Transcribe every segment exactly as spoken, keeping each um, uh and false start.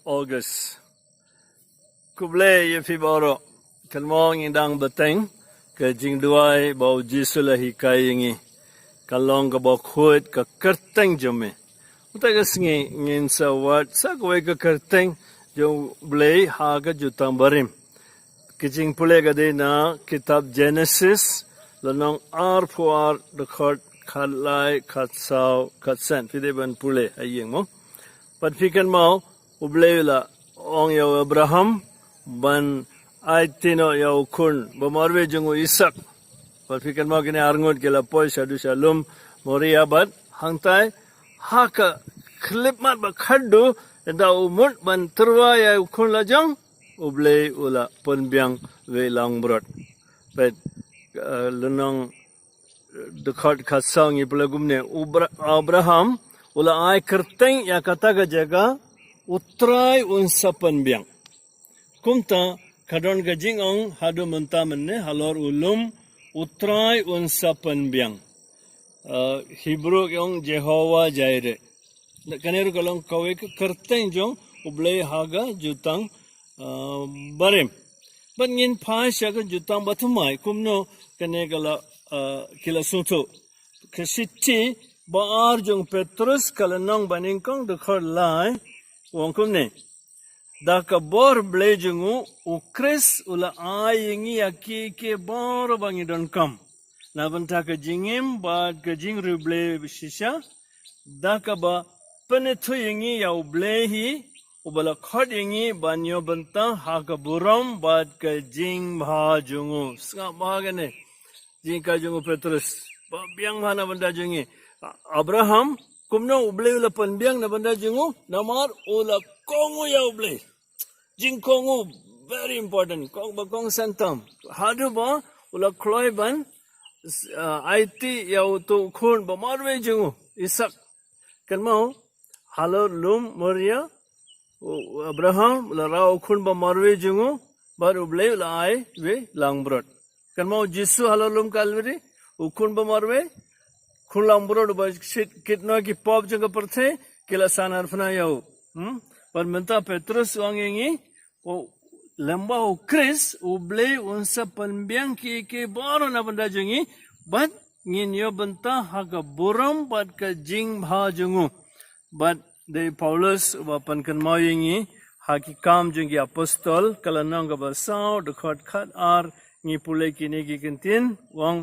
August. Khublei ïa phi baroh. Kan mo ngi dang bteng ka jingduwai ba u Jisu la hikai ïa ngi. Kan long kaba khuid ka kyrteng jong me. Uta ka sngi ngin sa wad sa kawei ka kyrteng jong u Blei ha ka Jutang Barim. Ka jingpule ka dei na kitab Genesis, lynnong arphew ar, dkhot khatlai, khatsaw, khatsan. Phi dei ban pule ha ïing mo. Bad phi kynmaw, u Blei u la ong ïa u Abraham ban aiti noh ïa u khun ba marwei jong u Isak. Bad phi kynmaw kine arngut ki la poi shaduh sha lum Moria bad hangtai ha ka khyllipmat ba khadduh, ynda u mut ban tyrwa ïa u khun la jong, u Blei u la pynbiang wei langbrot. Peit, eh, lynnong, eh, dkhot khatsaw ngi pule kumne, u Bra-, Abraham u la ai kyrteng ïa kata ka jaka, U Trai un sa pynbiang. Kumta ka don ka jingong haduh mynta mynne halor u lum, U Trai un sa pynbiang. Eh, Hebrew ki ong Jehovah Jireh. Kane ruh ka long kawei ka kyrteng jong u Blei ha ka Jutang, eh, Barim. Bad ngin phai sha ka Jutang Bathymmai kumno kane ka la, eh, ki la sngewthuh. Ka shithi ba ar jong Petrus ka lynnong ba nyngkong dkhot lai u ong kumne. Da ka bor Blei jong u, u Khrist u la ai ïa ngi ïa kiei kiei baroh ba ngi donkam na bynta ka jingim bad ka jingriewblei shisha. Da kaba pynithuh ïa ngi ïa u Blei hi uba la khot ïa ngi ban ïoh bynta ha ka burom bad ka jingbha jong u. Sngap bha kane. Jinghikai jong u Petrus ba biang bha na bynta jong ngi. Abraham, kumno u Blei u la pynbiang na bynta jong u? Namar u la kohnguh ïa u Blei. Jingkohnguh very important. Kong ba kongsan tam. Haduh ba u la kloi ban, uh, aiti ïa uto u khun ba marwei jong u, Isak. Kynmaw, halor lum Moria, u, u Abraham u la rah u khun ba marwei jong u, bad u Blei u la ai wei langbrot. Kynmaw u Jisu halor lum Kalbari, u khun ba marwei, khun langbrot uba shit kit noh ki pop jong ka pyrthei, ki la san arphna ïa u. Hmm? Bad mynta Petrus u ong ïa ngi, u, lyngba u Khrist, u Blei un sa pynbiang kiei kiei baroh na bynta jong ngi, bad ngin ïoh bynta ha ka burom bad ka jingbha jong u. Bad dei Paulus uba pynkynmaw ïa ngi ha Ki Kam jong ki Apostol, ka lynnong kaba saw, dkhot khat ar, ngi pule kine ki kyntien, u ong,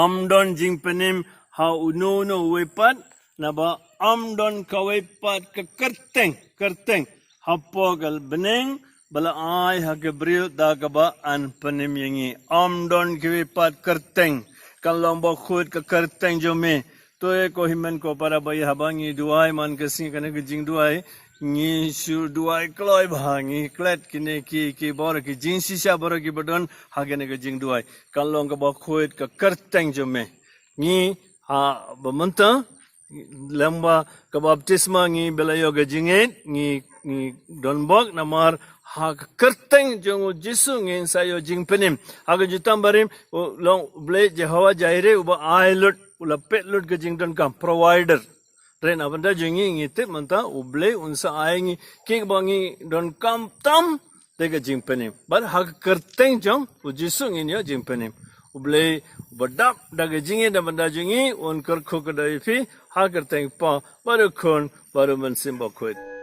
ym don jingpynim ha uno uno uwei pat, naba ym don kawei pat ka kyrteng, kyrteng hapoh ka bneng ba la ai ha ki briew da kaba yn pynim ïa ngi. Ym don kiwei pat kyrteng. Kan long ba khuid ka kyrteng jong me. To e ko hynmen ko para ba ïa haba ngi duwai man ka sngi kane ka jingduwai, ngi shu duwai kloi bha, ngi klet kine ki, ki baroh ki jingshisha baroh kiba don ha kane ka jingduwai. Kan long kaba khuid ka kyrteng jong me. Ngi haba mynta lyngba ka baptisma ngi ba la ïoh ka jingngeit, ngi, ngi don bok namar ha ka kyrteng jong u Jisu ngin sa ïoh jingpynim. Ha ka Jutang Barim u long u Blei Jehovah Jireh uba ai lut, u la peit lut ka jingdonkam, provider. Hynrei na bynta jong ngi ngi tip mynta u Blei un sa ai ngi kiei kiba ngi donkam tam da ka jingpynim. Bad ha ka kyrteng jong u Jisu ngin ïoh jingpynim. U Blei uba dap da ka jingngeit na bynta jong ngi un kyrkhu kyrdoh ïa phi ha ka kyrteng u Kpa bad u Khun bad u Mynsiem Bakhuid.